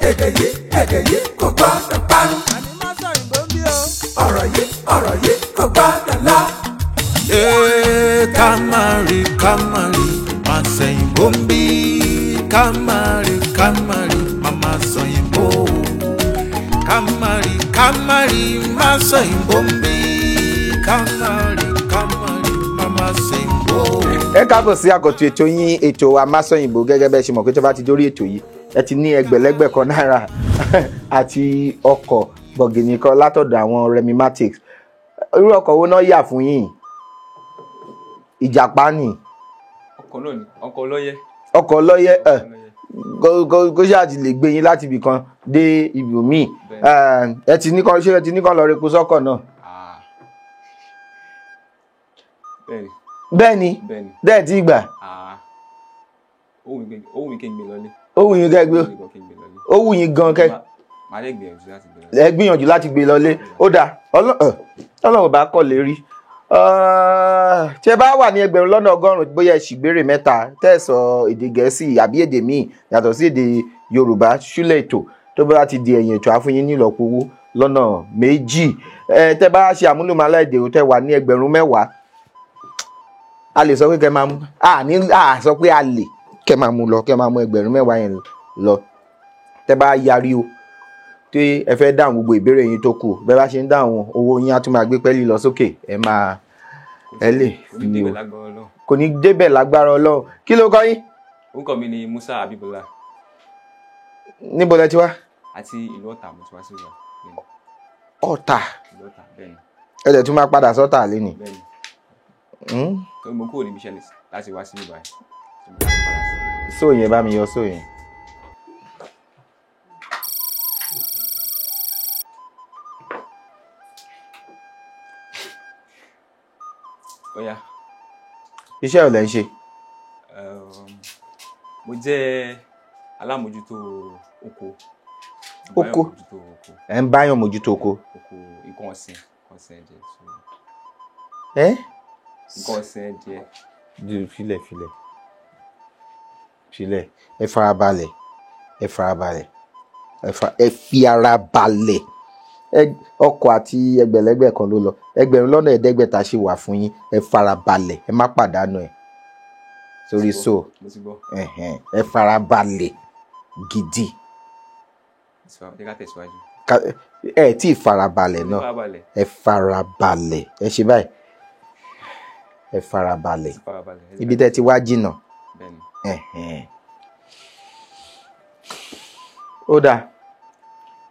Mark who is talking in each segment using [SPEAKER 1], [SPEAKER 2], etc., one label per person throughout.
[SPEAKER 1] Èdè yìí, èdè yìí kò gbọ́dọ̀ parun. Ọ̀rọ̀ yìí, ọ̀rọ̀ yìí kò gbọ́dọ̀ lọ.
[SPEAKER 2] Ká má rí, ká má rí, má sẹ̀yìnbó ń bí. Ká má rí, ká má rí, má má sọ̀yìnbó. Ká má rí, ká má rí, má sọ̀yìnbó ń bí. Ká má rí, ká má rí, má má sẹ̀yìnbó.
[SPEAKER 3] Ẹ káàbọ̀ sí àkọ́tún ètò yín, ètò wa Masọ̀yìnbó. Gẹ́gẹ́ bẹ́ẹ̀ ṣe mọ̀ pé tó bá ti dórí ètò yìí, ẹ ti ní ẹgbẹ̀lẹ́gbẹ̀ kan náírà àti ọkọ̀ bọ̀gìnì kan látọ̀dọ̀ àwọn Remimatics. Irú ọkọ̀ wo náà yà fún yín? Ìjàpá ni.
[SPEAKER 4] Ọkọ̀ náà ni, ọkọ̀ ọlọ́yẹ.
[SPEAKER 3] Ọkọ̀ ọlọ́yẹ, ẹ kó ṣáà ti lè gbé yín láti ibì kan dé ibòmíì. Ẹ ti ní kán, ṣé ẹ ti ní kán lọ repo sọ́kọ̀ náà?
[SPEAKER 4] Bẹ́ẹ̀ni.
[SPEAKER 3] Bẹ́ẹ̀ni.
[SPEAKER 4] Bẹ́ẹ̀ni.
[SPEAKER 3] Dẹ́ẹ̀ tí gbà.
[SPEAKER 4] Ó wù mí kí n gbé lọlé.
[SPEAKER 3] Ó wù yín kẹ́ gbé. Ó wù yín gan kẹ́.
[SPEAKER 4] Màá lè gbìyànjú láti gbé lọlé.
[SPEAKER 3] Ẹ gbìyànjú láti gbé lọlé. Ó dáa, Ọlọ́run bá kọ̀ lérí. Tí ẹ bá wà ní 1,100,000, bóyá ẹ ṣìgbérè mẹ́ta tẹ́ ẹ sọ èdè Gẹ̀ẹ́sì àbí èdè míì yàtọ̀ sí èdè Yorùbá ṣúlẹ̀ ètò, tó bá ti di ẹ̀yìn ètò, á fún yín ní ìlọ́po owó lọ́nà méjì. Tẹ́ bá ṣe àmúlùmálà èdè, tẹ́ wà ní 10,000, a lè sọ pé kẹ́ máa mú, a ní a sọ pé a lè kẹ́ máa mú lọ, kẹ́ máa mú 10,000 yẹn lọ. Tẹ́ bá yarí o, tí ẹ fẹ́ dáhùn gbogbo ìbéèrè yín tó kù, bẹ́ẹ̀ bá ṣe ń dáhùn, owó yín á tún máa gbé pẹ́ẹ́lí lọ sókè. Ẹ máa ẹ lè fi o kò ní débẹ̀ lágbára Ọlọ́run. Kí ló kọ yín?
[SPEAKER 4] Orúkọ mi ni Musa Abibola.
[SPEAKER 3] Níbo lẹ ti wá?
[SPEAKER 4] Àti ìlú Ọ̀tà mo ti wá sí ìlú.
[SPEAKER 3] Ọ̀tà.
[SPEAKER 4] Ìlú Ọ̀tà, bẹ́ẹ̀ni.
[SPEAKER 3] Ẹ dẹ̀ tún máa padà sọ́tà lénìí.
[SPEAKER 4] Bẹ́ẹ̀ni. Torí mo kúrò níbi iṣẹ́ láti wá sí ìlú báyìí.
[SPEAKER 3] Sóò yẹn bá mi yọ sóò yẹn.
[SPEAKER 4] Ó yá.
[SPEAKER 3] Iṣẹ́ ò lẹ́ ń ṣe?
[SPEAKER 4] Mo jẹ́ alámòjútó oko.
[SPEAKER 3] Oko? Ẹ ń báyàn mójútó oko?
[SPEAKER 4] Oko, nǹkan ọ̀sìn, nǹkan ọ̀sìn ẹ̀jẹ̀.
[SPEAKER 3] Ẹ́?
[SPEAKER 4] Nǹkan ọ̀sìn ẹ̀jẹ̀.
[SPEAKER 3] Filẹ̀, filẹ̀. Filẹ̀. Ẹ farabalẹ̀. Ẹ farabalẹ̀. Ẹ fi ara balẹ̀. Ọkọ̀ àti ẹgbẹ̀lẹ́gbẹ̀ kan ló lọ. 7,500 ṣì wà fún yín. Ẹ farabalẹ̀, ẹ má pàdánù ẹ̀. Sórí so. Ẹ farabalẹ̀ gidi. Ẹ tí ì farabalẹ̀ náà. Ẹ farabalẹ̀. Ẹ ṣe báyìí. Ẹ farabalẹ̀. Ibi tẹ́ ti wá jìnnà. Ó dáa.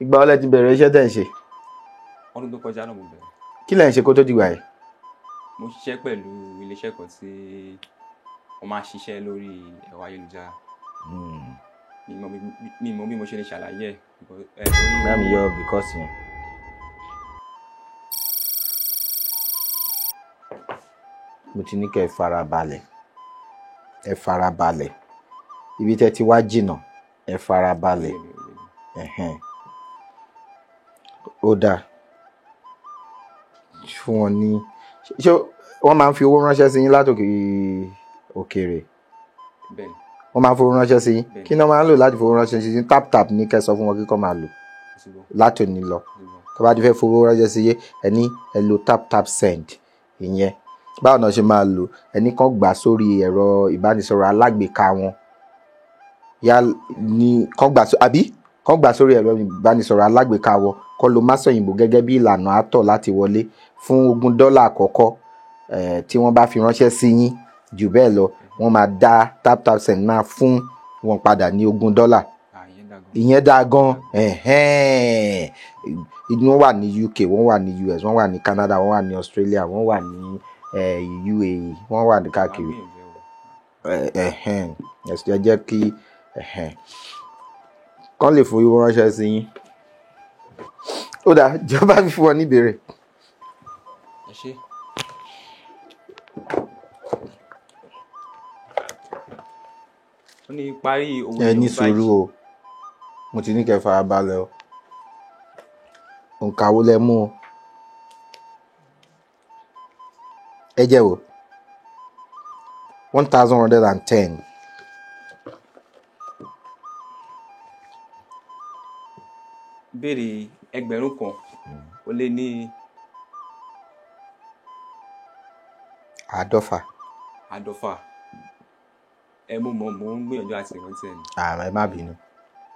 [SPEAKER 3] Ìgbà wo lẹ ti bẹ̀rẹ̀ iṣẹ́ tẹ́ ń ṣe?
[SPEAKER 4] Ọdún tó kọjá náà mo bẹ̀rẹ̀.
[SPEAKER 3] Kí lẹ̀ ń ṣe kó tó dìgbà yìí?
[SPEAKER 4] Mo ṣiṣẹ́ pẹ̀lú iléeṣẹ́ kan tí wọ́n máa ń ṣiṣẹ́ lórí ẹ̀rọ ayélujára. Mi mọ̀ bí mo ṣe lè ṣàlàyé ẹ̀.
[SPEAKER 3] Bá mi yọ because yẹn. Mo ti ní kẹ́ ẹ farabalẹ̀. Ẹ farabalẹ̀. Ibi tẹ́ ti wá jìnnà, ẹ farabalẹ̀. Ó dáa. Fún wọn ní, ṣé wọ́n máa ń fi owó ránṣẹ́ sí yín látòkè òkèèrè?
[SPEAKER 4] Bẹ́ẹ̀ni.
[SPEAKER 3] Wọ́n máa ń fowó ránṣẹ́ sí yín. Kí ni wọ́n máa ń lò láti fowó ránṣẹ́ sí yín? Tap tap ní kẹ́ sọ fún wọn kíkọ́ máa lò látòní lọ. Tó bá ti fẹ́ fowó ránṣẹ́ sí yín, ẹ ní ẹ lo tap tap send ìyẹn. Báwo náà ṣe máa lò? Ẹni kan gbà sórí ẹ̀rọ ìbánisọ̀rọ̀ alágbèéká wọn. Yá ní kan gbà sórí, àbí? Kan gbà sórí ẹ̀rọ ìbánisọ̀rọ̀ alágbèéká wọn, kọ́ lo Masọ̀yìnbó gẹ́gẹ́ bí ìlànà àtọ̀ láti wọlé fún $20 àkọ́kọ́ tí wọ́n bá fi ránṣẹ́ sí yín. Jù bẹ́ẹ̀ lọ, wọ́n máa dá tap tap send máa fún wọn padà ní $20. Ìyẹn dáa gan. Wọ́n wà ní UK, wọ́n wà ní US, wọ́n wà ní Canada, wọ́n wà ní Australia, wọ́n wà ní UAE, wọ́n wà ní káàkiri. Ẹ jẹ́ kí kán lè fowó ránṣẹ́ sí yín. Ó dáa, jọba fi fún wọn ní ìbéèrè.
[SPEAKER 4] Ẹ ṣé. Ó ní parí òwe
[SPEAKER 3] Ẹ ní
[SPEAKER 4] Yorùbá
[SPEAKER 3] sùúrù
[SPEAKER 4] yìí.
[SPEAKER 3] o. Mo ti ní kẹ́ farabalẹ̀ o. Òǹkà wo lẹ mú o? Ẹ jẹ́ wo? 1,110.
[SPEAKER 4] Ìbéèrè 1000 ó lé ní
[SPEAKER 3] 50.
[SPEAKER 4] 50. Ẹ mo mọ̀, mo ń gbìyànjú àti ìrántí ẹ̀ ni.
[SPEAKER 3] Ẹ má bínú.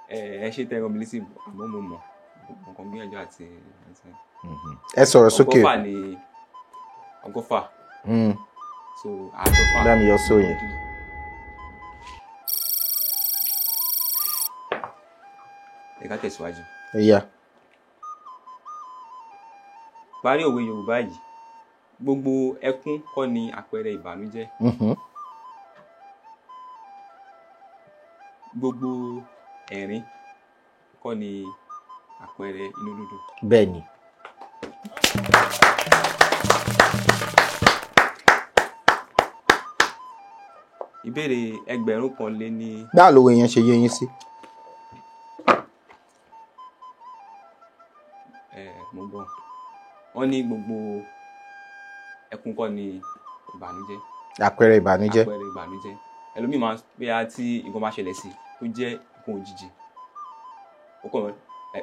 [SPEAKER 4] Ẹ ṣe tẹ́ rán mi létí, àmọ́ mo mọ̀, mo kàn gbìyànjú àti ìrántí ẹ̀.
[SPEAKER 3] Ẹ sọ̀rọ̀ sókè.
[SPEAKER 4] 120 ni 120. So 50.
[SPEAKER 3] Bá mi yọ sóò yẹn.
[SPEAKER 4] Ẹ ká tẹ̀síwájú.
[SPEAKER 3] Ẹ̀yà.
[SPEAKER 4] Parí òwe Yorùbá yìí. Gbogbo ẹkún kọ́ ni àpẹẹrẹ ìbànújẹ́. Gbogbo ẹ̀rín kọ́ ni àpẹẹrẹ inú dídùn.
[SPEAKER 3] Bẹ́ẹ̀ni.
[SPEAKER 4] Ìbéèrè 1000 lé ní.
[SPEAKER 3] Báwo lòwe yẹn ṣe yé yín sí?
[SPEAKER 4] Mo gbọ́. Wọ́n ní gbogbo ẹkún kọ́ ni ìbànújẹ́.
[SPEAKER 3] Àpẹẹrẹ ìbànújẹ́.
[SPEAKER 4] Àpẹẹrẹ ìbànújẹ́. Ẹlòmíì máa ń bóyá tí nǹkan bá ṣẹlẹ̀ sí tó jẹ́ nǹkan òjijì. Ó kàn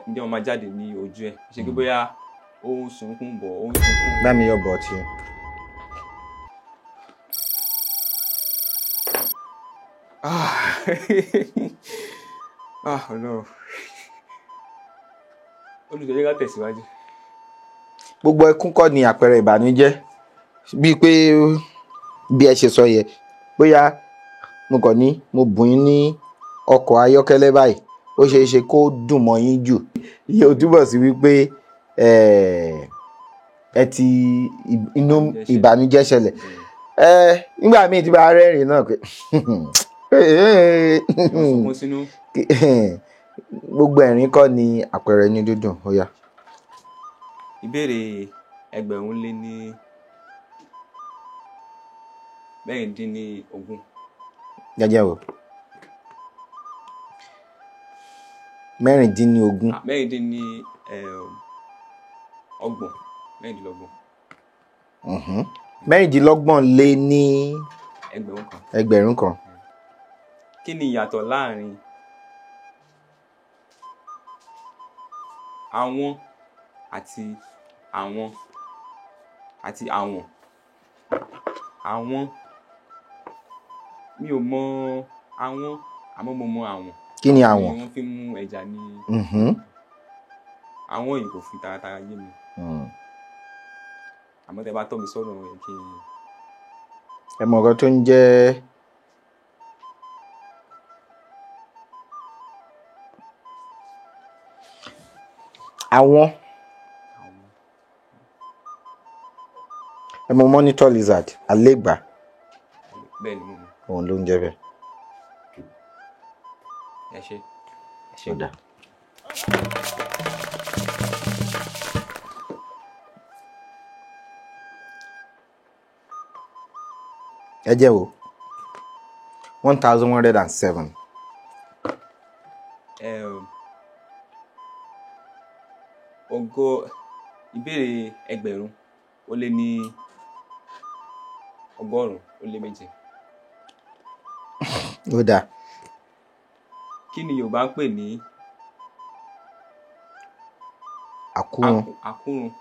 [SPEAKER 4] ǹjẹ́ wọ́n máa jáde ní ojú ẹ̀. Ṣé pé bóyá ó ń sunkún bọ̀, ó ń sunkún.
[SPEAKER 3] Bá mi yọ bọ̀ tí.
[SPEAKER 4] Ọlọ́run. Olùjẹ́ ká tẹ̀síwájú.
[SPEAKER 3] Gbogbo ẹkún kọ́ ni àpẹẹrẹ ìbànújẹ́. Bíi pé bí ẹ ṣe sọ yẹ, bóyá mo kàn ní mo bùn yín ní ọkọ̀ ayọ́kẹ́lẹ́ báyìí, ó ṣeé ṣe kó dùn mọ́ yín jù. Ìyẹn ò túbọ̀ sí wípé ẹ ti inú ìbànújẹ́ ṣẹlẹ̀. Nígbà míì tí bá rẹ́rìn-ín náà pé gbogbo ẹ̀rín kọ́ ni àpẹẹrẹ inú dídùn. Ó yá.
[SPEAKER 4] Ìbéèrè 1000 lé ní 16.
[SPEAKER 3] Jẹ́jẹ́ o. 16.
[SPEAKER 4] 26. 26.
[SPEAKER 3] 26 lé ní
[SPEAKER 4] 1000.
[SPEAKER 3] 1000.
[SPEAKER 4] Kí ni ìyàtọ̀ láàrin àwọn àti àwọn àti àwọn? Àwọn mi ò mọ àwọn, àmọ́ mo mọ àwọn.
[SPEAKER 3] Kí ni àwọn?
[SPEAKER 4] Wọ́n fi mú ẹja ní. Àwọn yìí kò fi taratara yé mi. Àmọ́ tẹ́ bá tọ́ mi sọ́nà ẹ̀ kí n.
[SPEAKER 3] Ẹ mọ̀ nǹkan tó ń jẹ́. Àwọn. Ẹ mọ̀ monitor lizard, àlégbà.
[SPEAKER 4] Bẹ́ẹ̀ ni mo mọ̀.
[SPEAKER 3] Òun ló ń jẹ́ bẹ́ẹ̀.
[SPEAKER 4] Ẹ ṣé. Ẹ ṣé.
[SPEAKER 3] Ó dáa. Ẹ jẹ́ wo 1107.
[SPEAKER 4] Ògo ìbéèrè 1000 ó lé ní 107.
[SPEAKER 3] Ó dáa.
[SPEAKER 4] Kí ni Yorùbá ń pè ní
[SPEAKER 3] Àkúrun?
[SPEAKER 4] Àkúrun.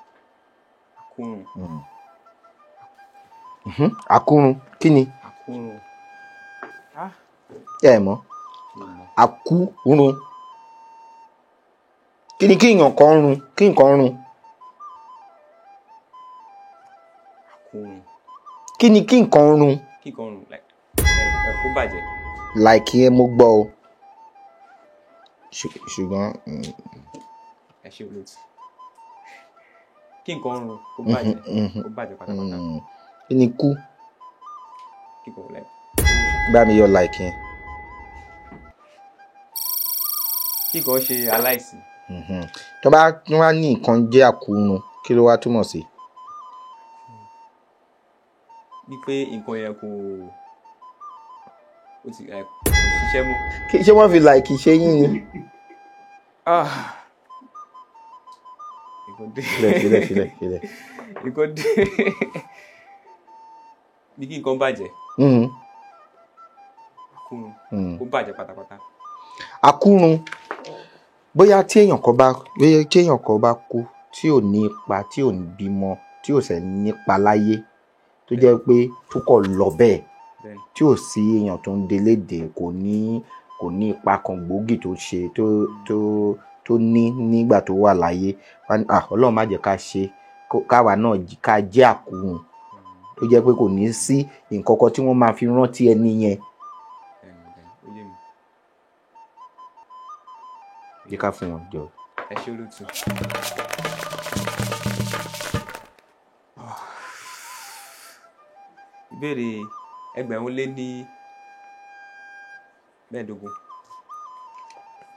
[SPEAKER 4] Àkúrun.
[SPEAKER 3] Àkúrun kí ni?
[SPEAKER 4] Àkúrun.
[SPEAKER 3] Ẹ mọ̀. Àkúrun. Kí ni kí nǹkan run? Kí nǹkan run?
[SPEAKER 4] Àkúrun.
[SPEAKER 3] Kí ni kí nǹkan run?
[SPEAKER 4] Kí nǹkan run like kó bàjẹ́.
[SPEAKER 3] Like yẹn mo gbọ́ o. Ṣùgbọ́n.
[SPEAKER 4] Ẹ ṣe olóòtú. Kí nǹkan run kó bàjẹ́. Kó bàjẹ́ pátápátá.
[SPEAKER 3] Kí ni kú?
[SPEAKER 4] Kí nǹkan like.
[SPEAKER 3] Bá mi yọ like yẹn.
[SPEAKER 4] Kí nǹkan ṣe aláìsí.
[SPEAKER 3] Tó bá wá ní nǹkan jẹ́ àkúrun, kí ló wá túmọ̀ sí?
[SPEAKER 4] Wípé nǹkan yẹn kò ó ti ṣiṣẹ́ mọ́.
[SPEAKER 3] Ṣé wọ́n fi like ṣe yín ni?
[SPEAKER 4] Nǹkan dé.
[SPEAKER 3] Filẹ̀ filẹ̀ filẹ̀.
[SPEAKER 4] Nǹkan dé. Bí kí nǹkan bàjẹ́. Àkúrun. Kó bàjẹ́ pátápátá.
[SPEAKER 3] Àkúrun. Bóyá tí èèyàn kan bá, bóyá tí èèyàn kan bá kú tí ò ní ipa, tí ò ní bímọ, tí ò sẹ̀ nípa láyé, tó jẹ́ pé tó kọ̀ lọ bẹ́ẹ̀,
[SPEAKER 4] Bẹ́ẹ̀ni.
[SPEAKER 3] tí ò sí èèyàn tó ń delé dè, kò ní ipa kan gbòógì tó ṣe, tó ní nígbà tó wà láyé. Wọ́n á ní, "Ah, Ọlọ́run má jẹ́ ká ṣe, káwa náà ká jẹ́ àkúhun," tó jẹ́ pé kò ní sí nǹkan kan tí wọ́n máa fi rántí ẹni yẹn.
[SPEAKER 4] Bẹ́ẹ̀ni, bẹ́ẹ̀ni, ó yé mi.
[SPEAKER 3] Jẹ́ ká fún wọn jọ.
[SPEAKER 4] Ẹ ṣé olóòtú. Ìbéèrè 2015.
[SPEAKER 3] 2015.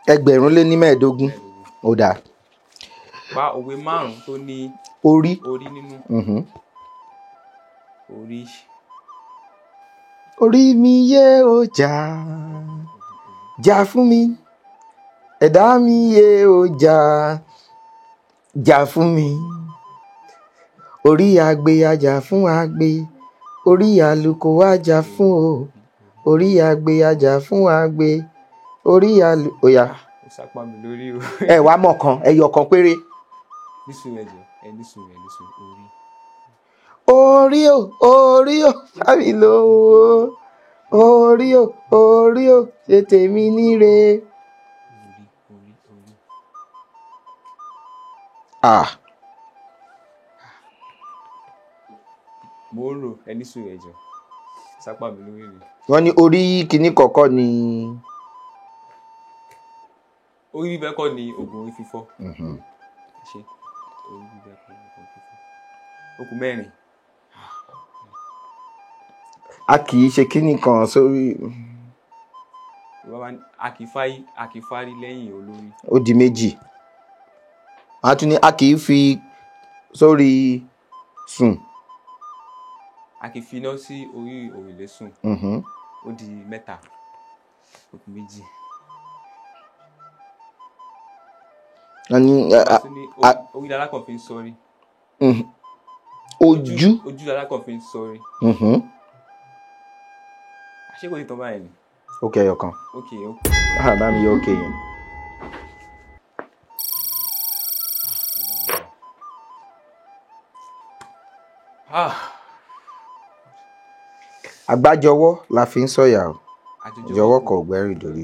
[SPEAKER 4] 15.
[SPEAKER 3] Ó dáa.
[SPEAKER 4] Pa òwe 5 tó ní
[SPEAKER 3] orí
[SPEAKER 4] orí nínú. Orí.
[SPEAKER 3] Orí mi yé o jà, jà fún mi. Ẹ̀dá mi yé o jà, jà fún mi. Orí agbe ajá fún agbe, orí àlùkò ajá fún o, orí agbe ajá fún agbe, orí àlù. Ó yá.
[SPEAKER 4] Ó sápá mi lórí o.
[SPEAKER 3] Ẹ wá mọ̀ kan, ẹyọ kan péré.
[SPEAKER 4] Nísùúrù, ẹ jọ̀ọ́, ẹ nísùúrù, ẹ nísùúrù, orí.
[SPEAKER 3] Orí o, orí o, fámi lówó. Orí o, orí o, ṣe tèmi níre.
[SPEAKER 4] Orí, orí, orí.
[SPEAKER 3] Ah.
[SPEAKER 4] Mo ń rò, ẹ nísùúrù, ẹ jọ̀ọ́. Sápá mi lórí ni.
[SPEAKER 3] Wọ́n ní orí kìíní kọ̀ọ̀kan ni.
[SPEAKER 4] Orí bíbẹ́ kọ́ ni oògùn orí fífọ́. Ṣé orí bíbẹ́ kọ́ ni oògùn orí fífọ́? Ó kù 4.
[SPEAKER 3] A kì í ṣe kíní kan sórí.
[SPEAKER 4] Bàbá ní, a kì í fárí lẹ́yìn olórí.
[SPEAKER 3] Ó di 2. A tún ní a kì í fi sórí sùn.
[SPEAKER 4] A kì í fi iná sí orí òrùlé sùn. Ó di 3. Ó kù 2.
[SPEAKER 3] Wọ́n ní,
[SPEAKER 4] A tún ní orí lalákàn fi ń sọrí.
[SPEAKER 3] Ojú.
[SPEAKER 4] Ojú lalákàn fi ń sọrí. Ṣé kò ní tán báyìí ni?
[SPEAKER 3] Ó kẹ́ ẹyọ kan.
[SPEAKER 4] Ok, ok.
[SPEAKER 3] Ah, bá mi yọ òkè yẹn.
[SPEAKER 4] Ah.
[SPEAKER 3] Àgbájọwọ́ la fi ń sọ̀yà o.
[SPEAKER 4] Àjọjọwọ́
[SPEAKER 3] Jọ̀wọ́ kò gbẹ́rù dórí.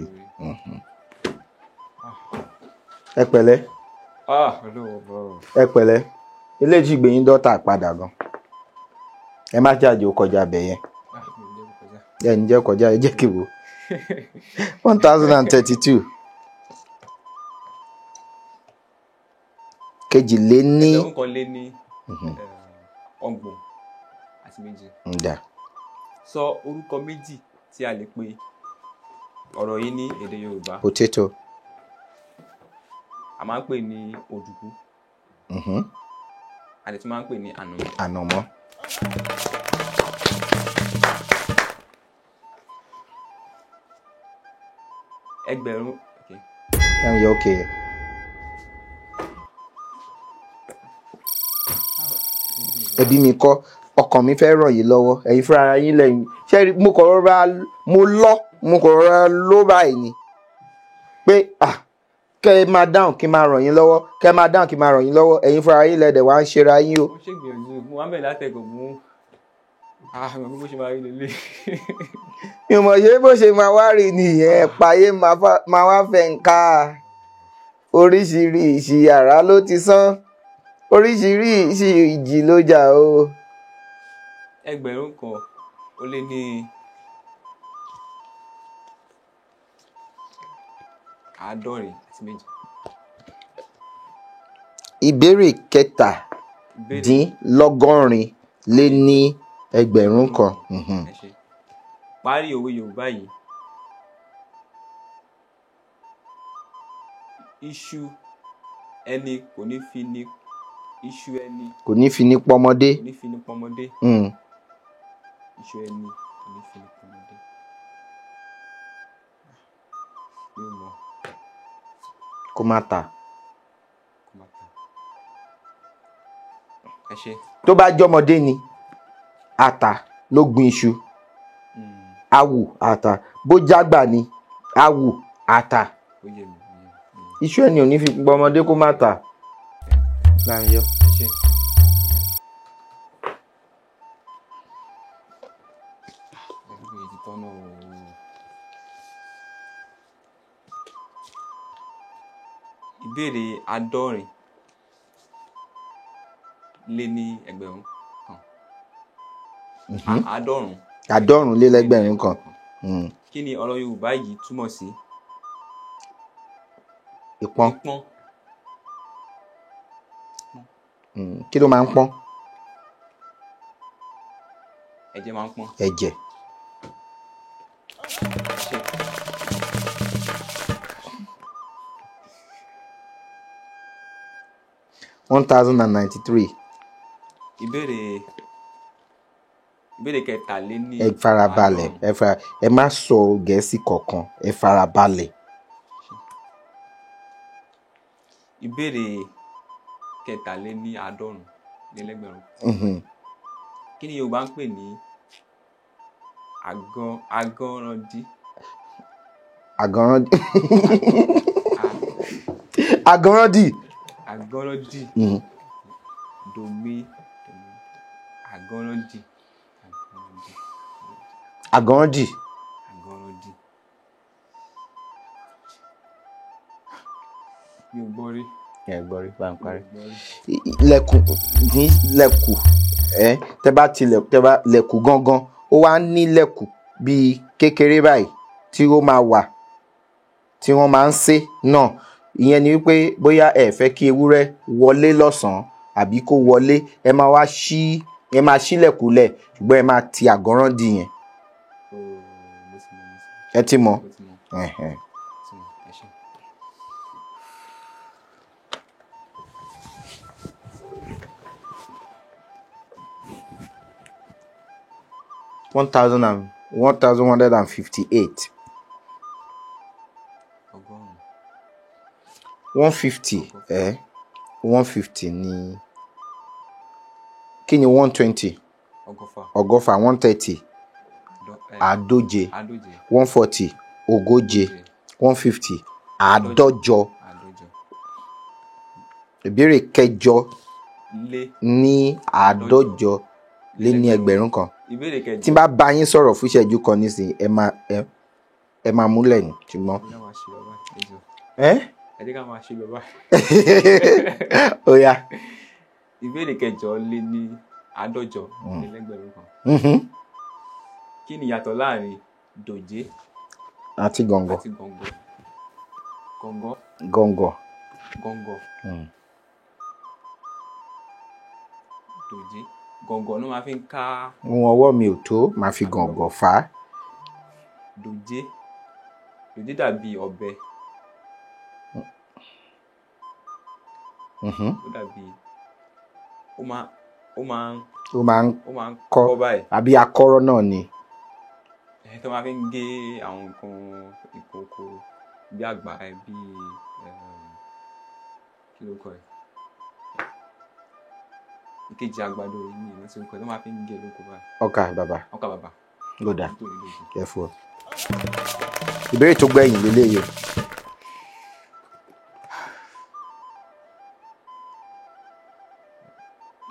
[SPEAKER 3] Ẹ pẹ̀lẹ́.
[SPEAKER 4] Ah, Ọlọ́run ọba o.
[SPEAKER 3] Ẹ pẹ̀lẹ́. Eléyìí gbé yín dọ́tà padà gan. Ẹ má jáde ó kọjá bẹ̀ yẹn.
[SPEAKER 4] Ah, mi ò jẹ́ kó kọjá.
[SPEAKER 3] Ẹ ní jẹ́ kọjá, ẹ jẹ́ kí wo. 1032. Kejìléní.
[SPEAKER 4] 2032.
[SPEAKER 3] Ǹda.
[SPEAKER 4] Sọ orúkọ 2 tí a lè pe ọ̀rọ̀ yìí ní èdè Yorùbá.
[SPEAKER 3] Potato.
[SPEAKER 4] A máa ń pè ní òdùkú. A lè tún máa ń pè ní ànàmọ́.
[SPEAKER 3] Ànàmọ́.
[SPEAKER 4] Ẹgbẹ̀rún. Okay.
[SPEAKER 3] Ẹ ń yọ òkè yẹn. Ẹbí mi kọ́, ọkàn mi fẹ́ ràn yín lọ́wọ́, ẹ̀yin fúnra ara yín lẹ́yìn. Ṣé rí, mo kọ̀ rọra, mo lọ, mo kọ̀ rọra ló báyìí ni. Pé, ah, kẹ́ ẹ máa dáhùn kí n máa ràn yín lọ́wọ́, kẹ́ ẹ máa dáhùn kí n máa ràn yín lọ́wọ́, ẹ̀yin fúnra yín lẹ́dẹ̀ wá ń ṣera yín o.
[SPEAKER 4] Mo ṣe gbìyànjú, mo wá ń bẹ̀ látẹ̀kọ̀ mú. Ah, mi ò mọ̀ bó ṣe máa rí lélẹ̀.
[SPEAKER 3] Mi ò mọ̀ ṣé bó ṣe máa wá rí nìyẹn, payé máa wá fẹ́ ń ká. Oríṣiríṣi àrá ló ti sán, oríṣiríṣi ìjì ló jà o.
[SPEAKER 4] 1067.
[SPEAKER 3] Ìbéèrè 1087.
[SPEAKER 4] Ẹ ṣé. Parí òwe Yorùbá yìí. Iṣu ẹni kò ní fi ní, iṣu ẹni
[SPEAKER 3] kò ní fi ní pọmọdé.
[SPEAKER 4] Kò ní fi ní pọmọdé. Iṣu ẹni kò ní fi ní pọmọdé. Mi ò mọ̀.
[SPEAKER 3] Kó má ta.
[SPEAKER 4] Kó má ta. Ẹ ṣé.
[SPEAKER 3] Tó bá jọmọdé ni ata ló gbin iṣu. Awù ata. Bó jágbà ni awù ata.
[SPEAKER 4] Ó yé mi, ó yé mi.
[SPEAKER 3] Iṣu ẹni ò ní fi gbọ́ ọmọdé kó má ta. Láyọ̀.
[SPEAKER 4] Ṣe. Ẹgbẹ́ ti tọ́nà o. Ìbéèrè 170,000. 90.
[SPEAKER 3] 190,000.
[SPEAKER 4] Kí ni ọ̀rọ̀ Yorùbá yìí túmọ̀ sí?
[SPEAKER 3] Ìpọ́n.
[SPEAKER 4] Ìpọ́n.
[SPEAKER 3] Kí ló máa ń pọ́n?
[SPEAKER 4] Ẹ̀jẹ̀ máa ń pọ́n.
[SPEAKER 3] Ẹ̀jẹ̀.
[SPEAKER 4] Ṣe.
[SPEAKER 3] 1093.
[SPEAKER 4] Ìbéèrè 143.
[SPEAKER 3] Ẹ farabalẹ̀, ẹ má sọ Gẹ̀ẹ́sì kankan, ẹ farabalẹ̀.
[SPEAKER 4] Ìbéèrè 143,000. Kí ni Yorùbá ń pè ní agọ́randí?
[SPEAKER 3] Agọ́randí. Agọ́randí.
[SPEAKER 4] Agọ́randí. Domi. Agọ́randí.
[SPEAKER 3] Agọ́randí.
[SPEAKER 4] Agọ́randí. Mi ò gbọ́ rí.
[SPEAKER 3] Ẹ gbọ́ rí, bá ń parí. Lẹ̀kùn ní lẹ̀kù, tẹ bá ti tẹ bá lẹ̀kù gangan, ó wá ní lẹ̀kù bíi kékeré báyìí tí ó máa wà tí wọ́n máa ń sé náà. Ìyẹn ni wípé bóyá ẹ fẹ́ kí ewúrẹ́ wọlé lọ́sàn-án àbí kó wọlé, ẹ máa wá ṣí, ẹ máa ṣílẹ̀kùlẹ̀, ṣùgbọ́n ẹ máa ti àgọ́ràndì yẹn. Ẹ ti mọ̀. One thousand and 1,158. 150, 150 ni. Kí ni 120? 160. 130. 150. 140. 40. 150. 50. Ìbéèrè 168,000. Tí n bá bá yín sọ̀rọ̀ fún ìṣẹ́jú kan nísìnyí, ẹ máa múlẹ̀ ní, ṣùgbọ́n.
[SPEAKER 4] Ẹ jẹ́ ká máa ṣe bàbá.
[SPEAKER 3] Ó yá.
[SPEAKER 4] Ìbéèrè 168,000. Kí ni ìyàtọ̀ láàrin dòjé
[SPEAKER 3] àti gọ̀ǹgọ̀?
[SPEAKER 4] Àti gọ̀ǹgọ̀. Gọ̀ǹgọ̀.
[SPEAKER 3] Gọ̀ǹgọ̀.
[SPEAKER 4] Gọ̀ǹgọ̀. Dòjé. Gọ̀ǹgọ̀ ló máa fi ń ká.
[SPEAKER 3] Ohun ọwọ́ mi ò tó, máa fi gọ̀ǹgọ̀ fà á.
[SPEAKER 4] Dòjé. Dòjé dàbí ọ̀bẹ. Ó dàbí ó máa ń
[SPEAKER 3] kọ́ àbí akọ́rọ́ náà ni.
[SPEAKER 4] Ẹ tó máa fi ń gé àwọn nǹkan ìkókó bí àgbà bí kí ló kọ ẹ? Ìkejì àgbàdo yìí ni ìrántí orúkọ tó máa fi ń gé lóko báyìí.
[SPEAKER 3] Ọkà bàbà.
[SPEAKER 4] Ọkà bàbà.
[SPEAKER 3] Ló dà. Ẹ fún ọ. Ìbéèrè tó gbẹ̀yìn leléyìí o.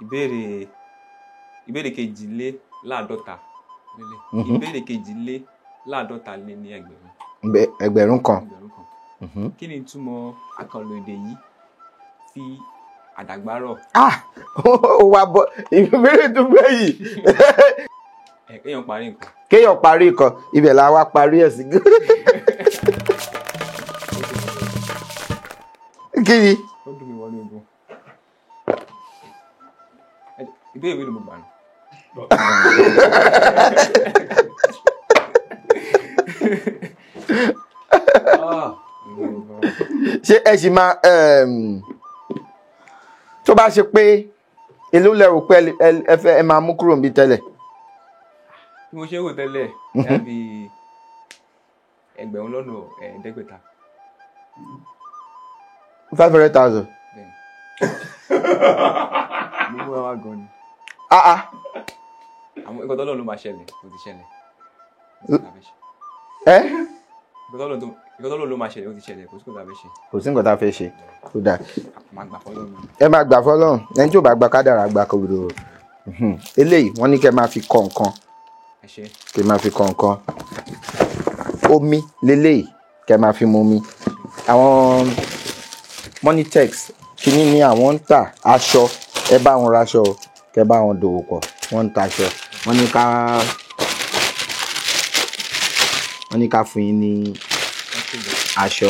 [SPEAKER 4] Ìbéèrè 52. Ìbéèrè 152,000.
[SPEAKER 3] 1,000.
[SPEAKER 4] 1,000. Kí ni ìtumọ̀ àkànlò èdè yìí fi àdàgbárọ̀?
[SPEAKER 3] Ó wá bọ́ ìbéèrè tó gbẹ̀yìn.
[SPEAKER 4] Kéèyàn parí nǹkan.
[SPEAKER 3] Kéèyàn parí nǹkan, ibẹ̀ la wá parí ẹ̀ sí. Kí ni?
[SPEAKER 4] Ó dùn mí wọlé ogun. Ìbéèrè mélòó mo gbà nù?
[SPEAKER 3] Ṣé ẹ ṣì máa tó bá ṣe pé èló lẹ rò pé ẹ fẹ́ ẹ máa mú kúrò níbi tẹ́lẹ̀?
[SPEAKER 4] Bí mo ṣe ń rò tẹ́lẹ̀, dàbí 500,000.
[SPEAKER 3] 500,000.
[SPEAKER 4] Bẹ́ẹ̀ni. Mo múra wá gan ni. Àwọn nǹkan tọ́lọ́run ló máa ṣẹlẹ̀, kò ti ṣẹlẹ̀.
[SPEAKER 3] Ẹ́?
[SPEAKER 4] Nǹkan tọ́lọ́run tó Nǹkan tó lò ló máa ṣẹlẹ̀, ó ti ṣẹlẹ̀, kò sí kò tá a fẹ́ ṣe.
[SPEAKER 3] Kò sí nǹkan tá a fẹ́ ṣe. Ó dáa.
[SPEAKER 4] Máa gbà fọ́lọ́run.
[SPEAKER 3] Ẹ máa gbà fọ́lọ́run. Ẹni tí ò bá gba kádàrá gba kòrò. Eléyìí wọ́n ní kẹ́ máa fi kọ nǹkan.
[SPEAKER 4] Ẹ ṣé.
[SPEAKER 3] Kẹ́ máa fi kọ nǹkan. Omi leléyìí kẹ́ máa fi mu omi. Àwọn Monitex kíní ni àwọn ń tà aṣọ. Ẹ bá wọn raṣọ, kẹ́ bá wọn dòwò pọ̀. Wọ́n ń ta aṣọ. Wọ́n ní ká fún yín ní aṣọ.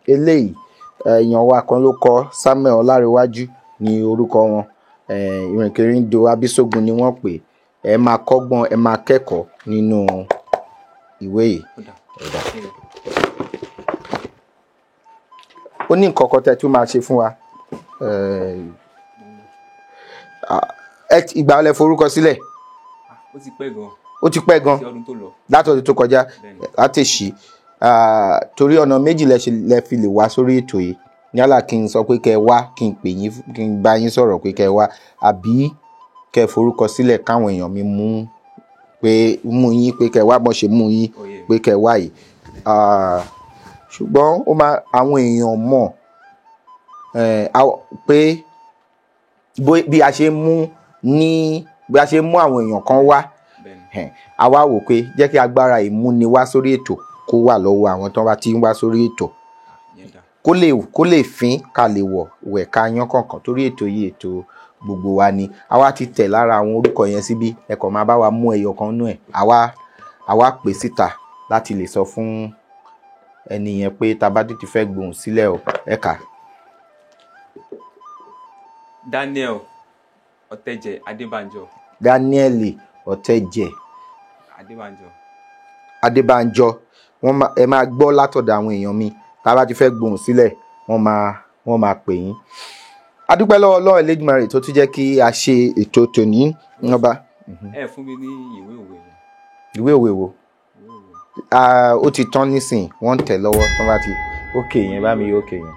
[SPEAKER 3] Eléyìí èèyàn wa kan ló kọ, Samuel Ọlárẹ̀wájú ní orúkọ wọn. Ìrìnkèrindò Abísógun ni wọ́n pè. Ẹ máa kọ́gbọ́n, ẹ máa kẹ́kọ̀ọ́ nínú ìwé yìí. Ó ní nǹkan kan tẹ́ tún máa ṣe fún wa. Ìgbà wo lẹ forúkọ sílẹ̀?
[SPEAKER 4] Ó ti pẹ́ gan.
[SPEAKER 3] Ó ti pẹ́ gan. Láti ọdún tó kọjá láti ṣí. Torí ọ̀nà méjì lẹ fi lè wá sórí ètò yìí. Yálà kí n sọ pé kẹ́ wá, kí n pè yín, kí n bá yín sọ̀rọ̀ pé kẹ́ wá, àbí kẹ́ forúkọ sílẹ̀ káwọn èèyàn mi mú pé mú yín pé kẹ́ wá, bọ́n ṣe mú yín pé kẹ́ wá yìí. Ṣùgbọ́n ó máa àwọn èèyàn mọ̀ pé bí a ṣe mú ní bí a ṣe mú àwọn èèyàn kan wá, a wá wò pé jẹ́ kí agbára ìmúni wá sórí ètò kó wà lọ́wọ́ àwọn tó bá ti ń wá sórí ètò, kó lè fín ká lè wọ̀ wẹ̀ ká yán kọ̀ọ̀kan, torí ètò yìí ètò gbogbo wa ni. Àwa ti tẹ̀ lára àwọn orúkọ yẹn síbí, ẹ kàn máa bá wa mú ẹyọ kan nú ẹ̀. Àwa pè síta láti lè sọ fún ẹni yẹn pé tá bá ti fẹ́ gbóhùn sílẹ̀ o. Ẹ kà.
[SPEAKER 4] Daniel Ọ̀tẹ̀jẹ̀ Adébánjọ.
[SPEAKER 3] Daniel Ọ̀tẹ̀jẹ̀
[SPEAKER 4] Adébánjọ.
[SPEAKER 3] Adébánjọ. Wọ́n máa, ẹ máa gbọ́ látọ̀dọ̀ àwọn èèyàn mi tá bá ti fẹ́ gbóhùn sílẹ̀, wọ́n máa pè yín. A dúpẹ́ lọ́wọ́ Ọlọ́run Elédùmarè tó tún jẹ́ kí a ṣe ètò tòní. Ọba.
[SPEAKER 4] Ẹ fún mi ní ìwé òwe yẹn.
[SPEAKER 3] Ìwé òwe wo? Ó ti tán nísìn, wọ́n ń tẹ̀ lọ́wọ́ tán bá ti ókè yẹn, bá mi ókè yẹn.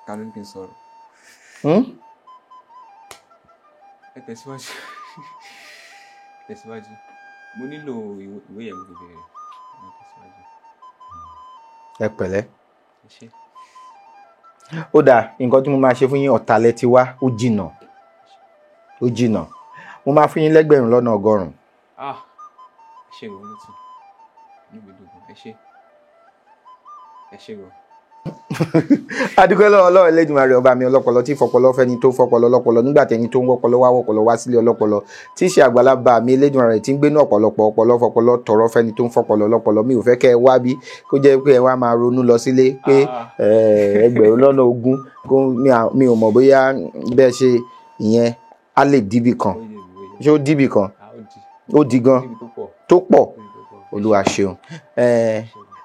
[SPEAKER 4] Kàló ní kí n sọ̀rọ̀. Ẹ tẹ̀síwájú. Tẹ̀síwájú. Mo nílò ìwé yẹn, mo fi bẹ̀rẹ̀.
[SPEAKER 3] Ẹ pẹ̀lẹ́. Ó dáa, nǹkan tí mo máa ṣe fún yín, ọ̀tàlẹ̀ ti wá, ó jìnà. Ó jìnà. Mo máa fún yín 1,100,000.
[SPEAKER 4] Ẹ ṣé gan olótù. Inú mi dùn gan. Ẹ ṣé. Ẹ ṣé gan.
[SPEAKER 3] Adúpẹ́ lọ́wọ́ Ọlọ́run Elédùmarè ọba mi ọlọ́pọlọ tí fọpọlọ fẹ́ni tó fọpọlọ ọlọ́pọlọ nígbà tẹni tó ń wọ́pọlọ wá wọ́pọlọ wá sílé ọlọ́pọlọ tí í ṣe àgbàlagbà mi Elédùmarè tí ń gbénú ọ̀pọ̀lọpọ̀ ọpọlọ fọpọlọ tọrọ fẹ́ni tó ń fọpọlọ ọlọ́pọlọ. Mi ò fẹ́ kẹ́ ẹ wá bí kó jẹ́ pé ẹ wá máa ronú lọ sílé pé 20,000 mi ò mọ̀ bóyá bẹ́ẹ̀ ṣe ìyẹn á lè díbì kan. Ṣé ó díbì kan? Ó di gan tó pọ̀. Olúwa ṣeun.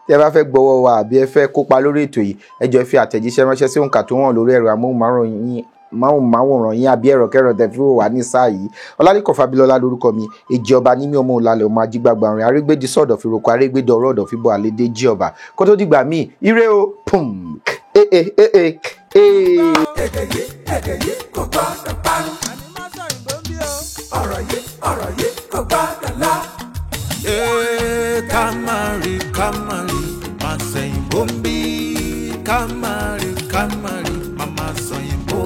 [SPEAKER 3] Tí ẹ bá fẹ́ gbọ́wọ́ wa àbí ẹ fẹ́ kópa lórí ètò yìí, ẹ jọ̀ọ́ fi àtẹ̀jíṣẹ́ ránṣẹ́ sí òǹkà tó hàn lórí ẹ̀rọ amóhùnmáwòrán yín àbí ẹ̀rọ kẹ́rọ tẹ̀ fi wò wá ní sáà yìí. Ọlálẹ́kọ̀ Fábílọ́lá lórúkọ mi, èjì ọba ní mi ọmọ òlàlẹ̀ ọmọ ajígbàgbà rìn arégbèdì sọ̀dọ̀ fi roko arégbèdì ọ̀rọ̀ ọ̀dọ̀ fi bọ̀ àlédè jí ọba. Kó tó dìgbà míì, ire o, pum, eh eh eh eh eh.
[SPEAKER 1] Èdè yìí kò gbọ́dọ̀ parun. Ọ̀rọ̀ yìí kò gbọ́dọ̀ lọ.
[SPEAKER 2] Kamari, kamari, máa sẹ̀yìnbó ń bí. Kamari, kamari, màmá sọ̀yìnbó.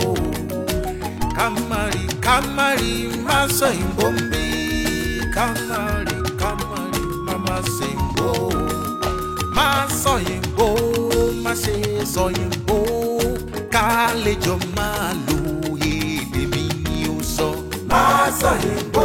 [SPEAKER 2] Kamari, kamari, máa sọ̀yìnbó ń bí. Kamari, kamari, màmá sẹ̀yìnbó. Máa sọ̀yìnbó, má ṣe sọ̀yìnbó. Ká lè jọ máa lo èdè mi ni ó sọ.
[SPEAKER 1] Máa sọ̀yìnbó.